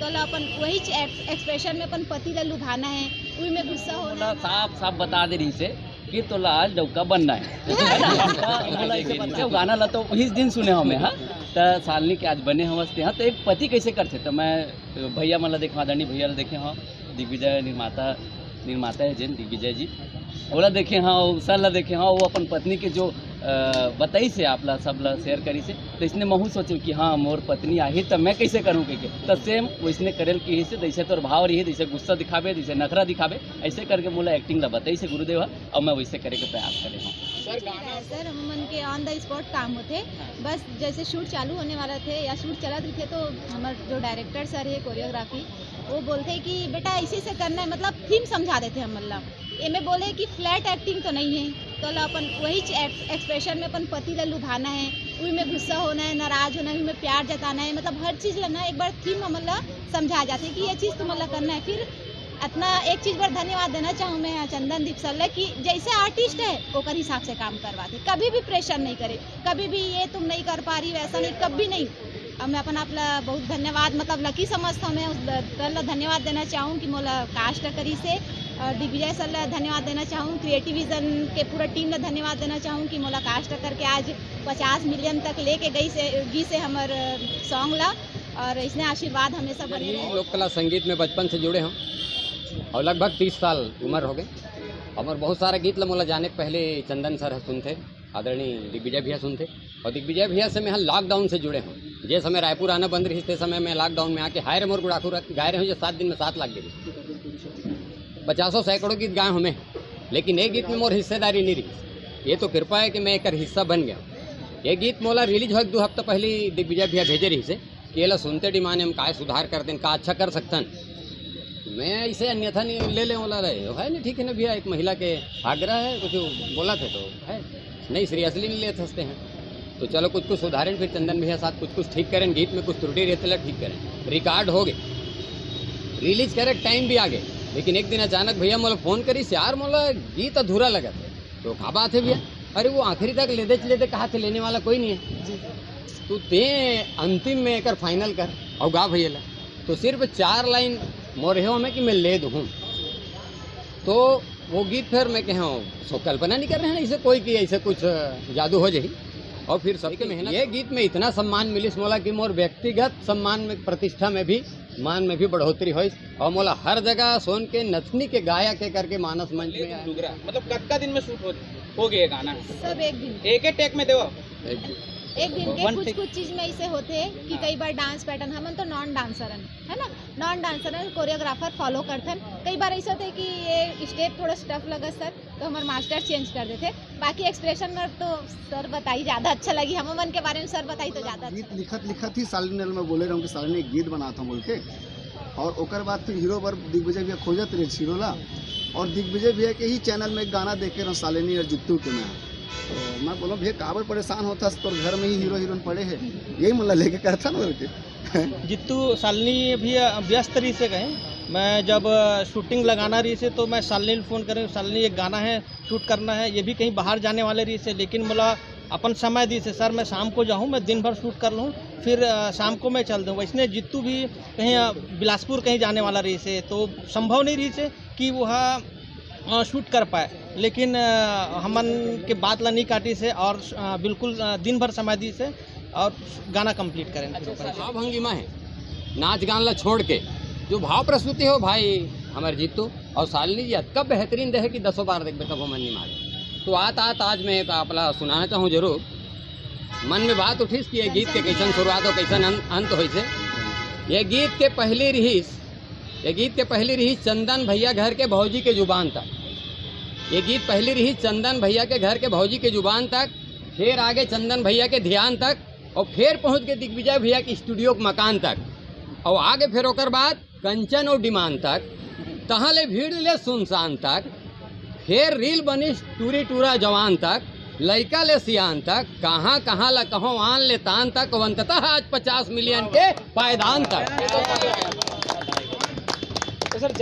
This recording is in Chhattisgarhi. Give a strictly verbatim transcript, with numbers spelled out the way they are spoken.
तो ला अपन वही एक्सप्रेशन में अपन पति ला लुभाना है, उही में गुस्सा होना है। साफ साफ बता दे रहिस हे कि तोला आज डौका बनना है। मोला ऐसे बता, वो गाना ला तो उही दिन सुने हंव मैं, हाँ। त शालिनी के आज बने हवस ते, हाँ, तो एक पति कैसे करथे? तो मैं भैया मन ला देखे हंव, आदरणीय भैया ला देखे हंव, दिग्विजय निर्माता, निर्माता है जेन दिग्विजय जी, ओला देखे हंव, सर ला देखे हंव, वो अपन पत्नी के जो, अ, बताइस हे, आप ला, सब ला शेयर करिस हे, तो इसने महू सोचे कि हाँ, मोर पत्नी आही त मैं कैसे करूँ कहिके, त सेम वैसने करे ल किहिस हे, जैसे तोर भाव रही, जैसे गुस्सा दिखाबे, जैसे नखरा दिखाबे, ऐसे करके मोला एक्टिंग ला बताइस हे गुरुदेव ह, अउ मैं वैसे करे के प्रयास करे हंव। सर, गाना सर, हम मन के ऑन द स्पॉट काम होथे। हाँ। बस जैसे शूट चालू होने वाला थे या शूट चलत रहिथे, तो हमर जो डायरेक्टर सर हे कोरियोग्राफी, वो बोलथे कि बेटा ऐसे ऐसे करना है, मतलब थीम समझा देथे हमन ला। एमे बोले कि फ्लैट एक्टिंग तो नहीं है, तो ला अपन वही एक्सप्रेशन में अपन पति ला लुभाना है, उही में गुस्सा होना है, नाराज होना है, उही में प्यार जताना है, मतलब हर चीज ला ना एक बार थीम हमन ला समझा जाथे कि ये चीज तुमन ला करना है। फिर अतना एक चीज बर धन्यवाद देना चाहूँ मैं चंदन दीप सर ला कि जैसे आर्टिस्ट है ओकर हिसाब से काम करवाथे, कभी भी प्रेशर नहीं करे, कभी भी ये तुम नहीं कर पा रही, वैसा नहीं, कभी नहीं। अब मैं अपन आप ला बहुत धन्यवाद, मतलब लकी समझता हूँ मैं, उस द-, सर ला धन्यवाद देना चाहूँ कि मोला कास्ट करिस हे, और दिग्विजय सर ला धन्यवाद देना चाहूँ, क्रिएटिव विजन के पूरा टीम ला धन्यवाद देना चाहूँ कि मोला कास्ट करके आज पचास मिलियन तक लेके गइस हे, गिस हे हमर सॉन्ग ला, और इसने आशीर्वाद हमेशा बने रहे। लोक कला संगीत में बचपन से जुड़े हंव और लगभग तीस साल उम्र हो गए। हमर बहुत सारा गीत ला मोला जाने के पहले चंदन सर ह सुनथे, आदरणीय दिग्विजय भैया सुनथे, और दिग्विजय भैया से मैं ह लॉकडाउन से जुड़े हंव। जे समय रायपुर आना बंद रहिस, ते समय मैं लॉकडाउन में आके हाय रे मोर गुड़ाखू गाए रहे हंव, जो सात दिन में सात लाख गे रहिस। पचासों सैकड़ों गीत गाए हंव मैं, लेकिन ये गीत में मोर हिस्सेदारी नहीं रहिस। ये तो कृपा है कि मैं एकर हिस्सा बन गया हंव। ये गीत मोला रिलीज होए के दू हफ्ता पहली दिग्विजय भैया भेजे रहिस हे कि एला सुनते डिमांड हम काय सुधार कर देन, का अच्छा कर सकथन। मैं इसे अन्यथा नहीं ले ले वाला रहे हो, है नहीं, ठीक है ना भैया, एक महिला के आग्रह है, कुछ बोला थे तो है नहीं, सीरियसली नहीं लेत हंसते हैं। तो चलो कुछ कुछ सुधारें, फिर चंदन भैया साथ कुछ कुछ ठीक करें, गीत में कुछ त्रुटि रहे तो ठीक करें। रिकॉर्ड हो गए, रिलीज करे टाइम भी आ गए, लेकिन एक दिन अचानक भैया मोला फोन करिस, यार मोला गीत अधूरा लगा थे। तो का बात है भैया? अरे वो आखिरी तक लेदे लेदे कहा थे लेने वाला कोई नहीं है। तो ते अंतिम में एकर फाइनल कर और गा भैया ला। तो सिर्फ चार लाइन मोर हे में कि मैं लेद हूँ। तो वो गीत फिर मैं कहे हंव, सो कल्पना नहीं कर रहे हैं ना इसे कोई कि ऐसे कुछ जादू हो जाही। और फिर सबके मेहनत, ये गीत में इतना सम्मान मिलिस मोला कि मोर व्यक्तिगत सम्मान में, प्रतिष्ठा में भी, मान में भी बढ़ोतरी होइस। और मोला हर जगह सोन के नथनी के गायक के करके मानस मंच में आए। डुगरा, मतलब कतका दिन में शूट हो, हो गया गाना? सब एक दिन। एक ही टेक में देवा? एक दिन। एक दिन के वन कुछ टेक। कुछ चीज में ऐसे होते कि हाँ। कई बार डांस पैटर्न, हमन तो नॉन डांसर हन, है ना, नॉन डांसर हन, कोरियोग्राफर फॉलो करथन। कई बार ऐसे होते कि ये स्टेप थोड़ा टफ लगत सर, तो हमर मास्टर चेंज कर देथे। बाकी एक्सप्रेशन में तो सर बताही, ज्यादा अच्छा लगी, हम मन के बारे में सर बताही तो ज्यादा अच्छा गीत लगी। लिखत लिखत ही शालिनी ल मैं बोले रहूँ कि शालिनी एक गीत बनात हंव बोल के, और ओकर बाद फिर हीरो बर दिग्विजय भैया खोजत रहे हीरो ला, और दिग्विजय भैया के ही चैनल में एक गाना देखे रहूँ शालिनी और जित्तू के मैं। तो मैं बोला भैया काबर परेशान होत हस, तोर घर में ही हीरो हीरोइन पड़े हे, यही मन ला लेके करथन बोल के। जित्तू, शालिनी अभी व्यस्त रहिस हे कहे, मैं जब शूटिंग लगाना रहिस हे तो मैं शालिनी ल फोन करें, शालिनी एक गाना है शूट करना है, ये भी कहीं बाहर जाने वाले रहिस हे, लेकिन मोला अपन समय दिस हे सर, मैं शाम को जाहूँ, मैं दिन भर शूट कर लूँ, फिर अ, शाम को मैं चल दूँ। वैसने जित्तू भी कहीं अ, बिलासपुर कहीं जाने वाला रहिस हे, तो संभव नहीं रहिस हे कि वो ह, अ, शूट कर पाए, लेकिन अ, हमन के बात ला नहीं काटिस हे और अ, बिल्कुल अ, दिन भर समय दिस हे और गाना कंप्लीट करें। अच्छा सर, भाव भंगिमा है, नाच गान ला छोड़ के जो भाव प्रस्तुति हो भाई हमर जित्तू और शालिनी जी अतका बेहतरीन दे हे कि दसों बार देखबे तब मन नहीं मारे। तो आत आत आज मैं एक आप ला सुनाना चाहूँ जरूर। मन में बात उठिस कि ये गीत के कैसन शुरुआत हो, कैसन अं-, अंत होइस हे। ये गीत के पहली रिहिस, ये गीत के पहली रिहिस चंदन भैया घर के भौजी के जुबान तक। ये गीत पहली रिहिस चंदन भैया के घर के भौजी के जुबान तक, फिर आगे चंदन भैया के ध्यान तक, और फिर पहुँच के दिग्विजय भैया के स्टूडियो के मकान तक, और आगे फिर ओकर बाद कंचन और डिमांड तक, तहाँ ले भीड़ ले सुनसान तक, फेर रील बनिस टूरी टूरा जवान तक, लइका ले सियान तक, कहाँ कहाँ ला कहो आन ले तान तक, अउ अंततः आज पचास मिलियन के पायदान तक। तो सर,